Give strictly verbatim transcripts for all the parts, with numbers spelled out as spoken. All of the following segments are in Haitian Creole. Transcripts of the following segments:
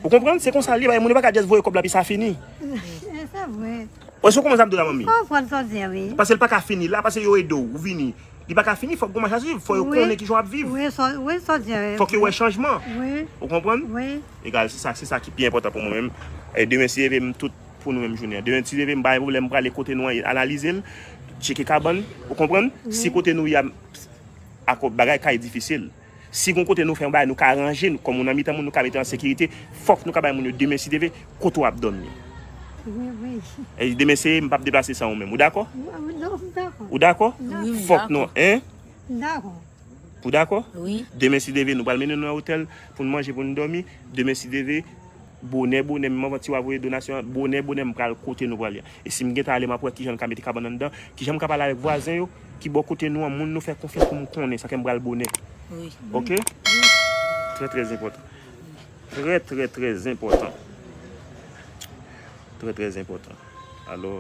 Ou konprann? Se konsa l ye, bagay moun yo pa ka just voye kòb la, epi sa fini. E se vre. Ou konprann sa m di w la, manmi? Konprann sa w di a, wi. Paske l pa ka fini la, paske yo ede w, ou vini. Li pa ka fini, fòk gon mach a swiv, fòk yo konnen kijan w ap viv. Wi, sa, wi, sa w di a, wi. Fòk yo wè chanjman. Wi. Ou konprann? Wi. Egal, se sa, se sa ki pi enpòtan pou mwen menm. E demen, si Dye vle, m tout pou nou menm jounen an. Demen, si Dye vle, m pa gen pwoblèm, m prale kote nou an, analize l, tcheke kabann, ou konprann? Si kote nou ye a, akò, bagay kay difisil. Si gon kote nou fè yon bagay, nou ka ranje, nou, kòm nou nan mitan moun, nou ka mete an sekirite, fòk nou ka bay moun yo demen, si Dye vle, kote w ap dòmi. Wi, wi. E demen, se, m p ap deplase san ou menm. Ou dakò? Wi, wi, non, m dakò. Ou dakò? Dakò. Wi, m dakò. Fòk nou, en? M dakò. Ou dakò? Wi. Demen, si Dye vle, nou pral mennen nou nan otèl pou n manje, pou n dòmi. Demen, si Dye vle, bonè, bonè, menm anvan ti w a voye donasyon an, bonè, bonè, m pral kote nou prale a. E si m gentan ale, m ap wè kijan n ka mete kabann anndan, kijan m ka pale avèk vwazen yo, ki bò kote nou an, moun nou fè konfyans pou m konnen sa ke m pral bonè. Wi. Oke? Trè, trè enpòtan. Trè, trè, trè enpòtan. Trè, trè enpòtan. Alò,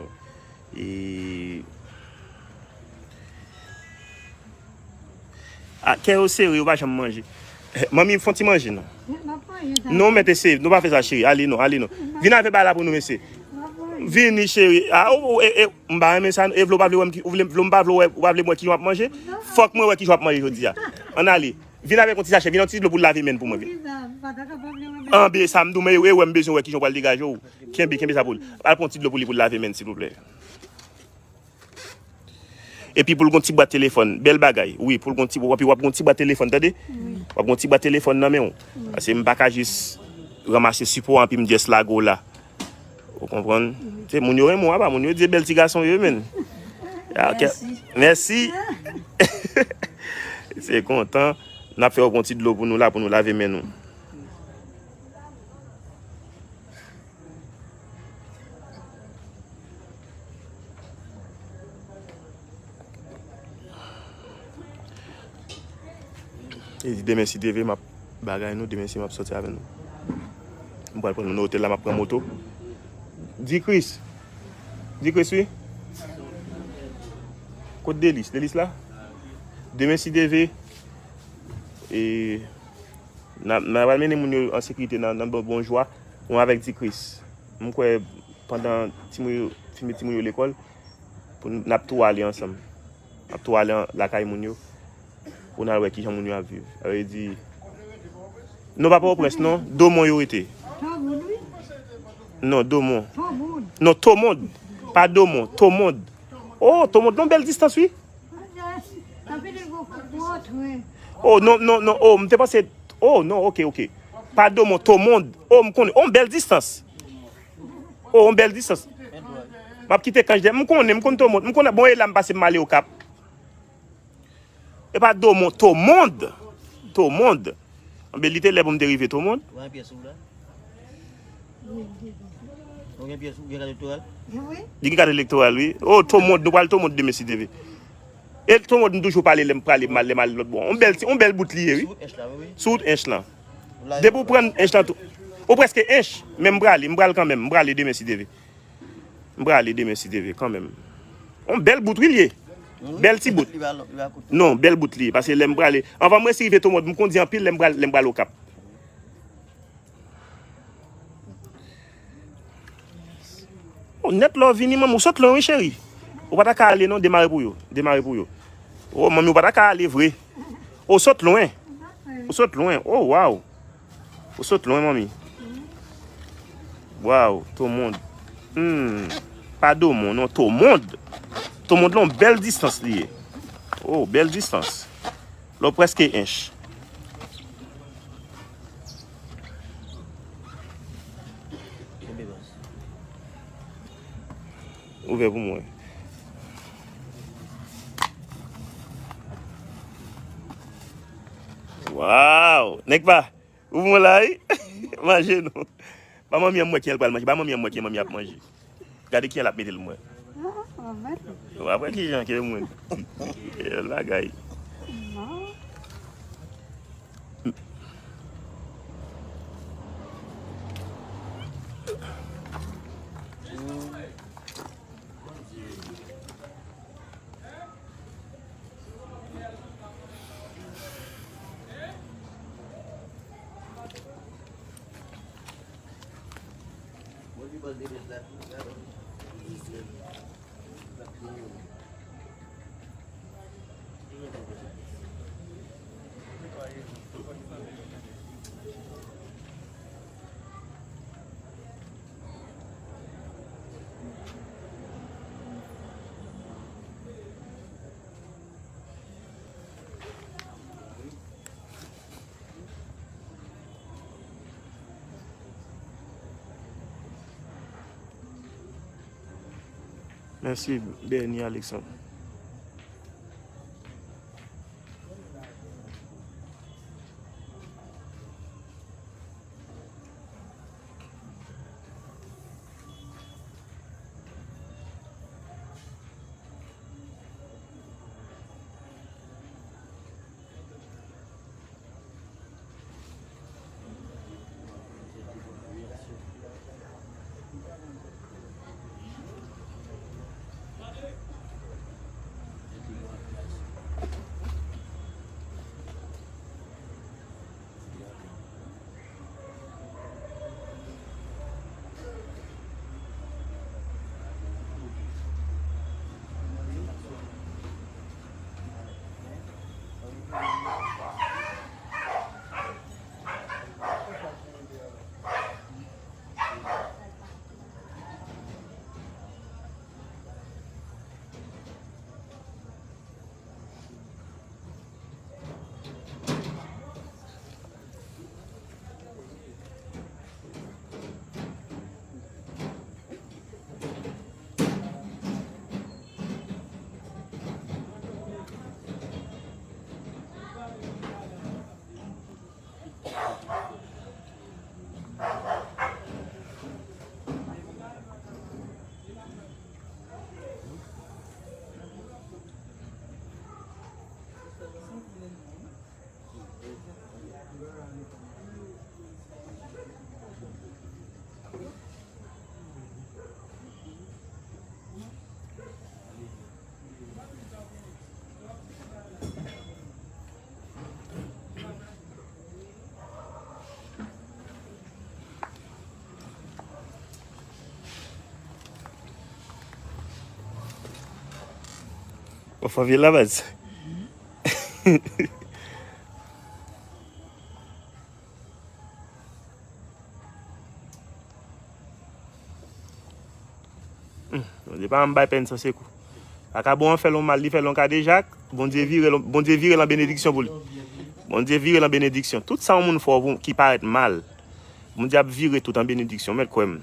e, a, kè yo sere, yo pa janm manje. Manmi, fè yon ti manje, non. Non, mèt eseye, nou pa fè sa, cheri. Ale, non, ale, non. Vin avè bagay la pou nou, mesye. Vini, cheri. A, o, o, e, e, m pa renmen sa, non. E vle w pa vle wè m ki, ou vle, vle m pa vle wè, ou pa vle m wè kijan w ap manje? Fòk mwen wè kijan w ap manje jodi a. Ann ale. Vin avèk yon ti sachè, vin yon ti dlo pou l lave men n pou mwen, vre. Anbe, sa m di w, men e wè m bezwen wè kijan w pral degaje w. Kenbe, kenbe sa pou l. Al pran yon ti dlo pou li pou l lave men n, silvouplè. Epi pou l gon ti bwat telefòn, bèl bagay. Wi, pou l gon ti, w ap, w ap gon ti bwat telefòn, tande? Wi. W ap gon ti bwat telefòn nan men w. Wi. Paske m pa ka jis ranmase sipò an, epi m just lage w la. Ou konprann? Wi. Se moun yo renmen w apa, moun yo di se bèl ti gason yo ye, menn. Ya, ok. Mèsi. Mèsi. Se kontan. N ap fè w gon ti dlo pou nou la, pou nou lave men nou. E di demen si Dye vle, m ap bagay nou, demen si m ap sòti avè nou. M pral pran nou nan otèl la, m ap pran moto. Di Chris. Di Chris, wi. Kot Delis? Delis la? Demen si Dye vle, e, n a, n a pral mennen moun yo an sekirite nan, nan bon, bon jwa. Mwen avèk Di Chris. M kwè pandan timoun yo, timoun, timoun yo lekòl, pou n, n ap tou ale ansanm. N ap tou ale an, lakay moun yo. Pou n al wè kijan moun yo ap viv. Sa vle di, non, pa Pòtoprens, non. Domon yo rete. Non, Domon. Non, Tomond. Pa Domon, Tomond. Oh, Tomond, non, bèl distans, wi. Oh, non, non, non. Oh, m te panse. Oh, non, ok, ok. Pa Domon, Tomond. Oh, m konnen. Oh, m bèl distans. Oh, yon bèl distans. M ap kite Kanj dèyè. M konnen, m konn Tomond. M konnen, bon, e la m pase m ale Okap. E pa Domon, Tomond. Tomond. Anben, li te lè pou m te rive Tomond. Ou gen pyès ou la? Ou gen pyès ou gen kat elektoral? Li gen kat elektoral, wi. Oh, Tomond, nou pral Tomond demen si Dye vle. E Tomond, m toujou pale lè m prale, m al, lè m ale lòt bò. Yon bèl, yon bèl bout li ye, wi. Sou wout Ench la, wi, wi. Sou wout Ench lan. Depi w pran Ench lan tou. Ou prèske Ench, men m prale, m pral kanmenm, m prale demen si Dye vle. M prale demen si Dye vle kanmenm. Yon bèl bout, wi, li ye. Bèl ti bout. Non, bèl bout li ye. Paske lè m prale, anvan m resi rive Tomond, m kondi anpil lè m pral, lè m pral Okap. Oh, nèt lè w vini, manmi, ou sot lwen, wi, cheri. Ou pa ta ka ale, non, demare pou yo. Demare pou yo. Oh, manmi, ou pa ta ka ale vre. Ou sot lwen. Ou sot lwen. Oh, waw. Ou sot lwen, manmi. Waw, Tomond. Hmm. Pa Domon, non, Tomond. Tomond lan, yon bèl distans li ye. Oh, bèl distans. Lè w prèske Ench. Ouvè pou mwen. Waw! Nèg pa, ou bon la, wi? Manje non. Ba manmi an m wè ki jan l pral manje. Ba manmi an m wè ki jan manmi ap manje. Gade ki jan l ap mete l mwen. W ap wè ki jan ke mwen. Bèl bagay. Mèsi, Bernie Alexandre. Ou fè vye la baz. Hmm, Bondye pa janm bay pèn san sekou. Vakabon an fè l yon mal, li fè l yon kadejak, Bondye vire l, Bondye vire l an benediksyon pou li. Bondye vire l an benediksyon. Tout sa yon moun fè w ki parèt mal, Bondye ap vire tout an benediksyon. Mèt kwè m.